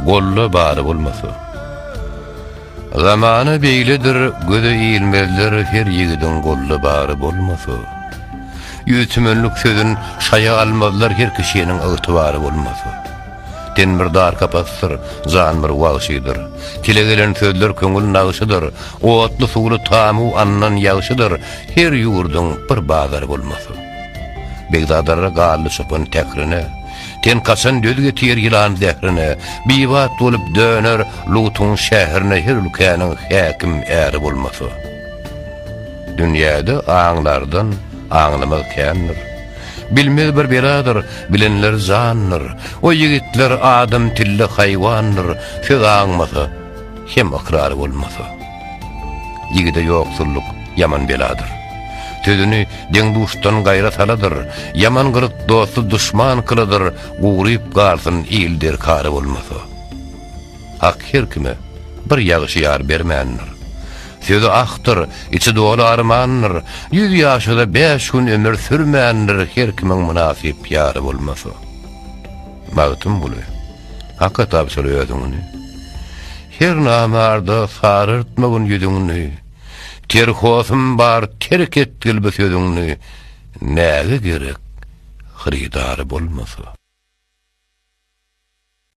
Golda bary bolmasa. Zamana beýledir, göze ilmezler her ýigidiň golda bary bolmasa. Ýüz tümenlik sözün şaýa almazlar her kişiniň ygtybary bolmasa. Ten bir dar kapasdyr, jan bir wagşydyr. Tile gelen sözler köňül nagşydyr. Otly-suwly tamu andan ýagşydyr, her ýurduň bir bazary bolmasa. Begzadalara galdy çopan tährine. Ten kaçan döz getir ýylan zährine, Bibat bolup döner Lutuň şährine her ülkäniň häkim äri bolmasa. Dünýäde aňlardan aňlamaz kändir. Bilmez bir beladyr, bilenler jandyr. O ýigitler adam tilli haýwandyr, söz aňmasa, hem ykrary bolmasa. Ýigide ýoksullyk ýaman beladyr. Sözüni deň-duşdan gaýra saladyr, Ýaman gylyk dosty duşman kyladyr, Guryp galsyn il derkary bolmasa. Hak her kime bir ýagşy ýar bermändir. Sözi ahdyr, içi doly armandyr, Ýüz ýaşada bäş gün ömür sürmändir, Her kimiň mynasyp ýary bolmasa. Magtymguly, Haka tabşyr özüňni. Her namarda sarartmagyn ýüzüňni, Terhosum bar terk etgil bu sözüňni, Näge gerek hyrydary bolmasa.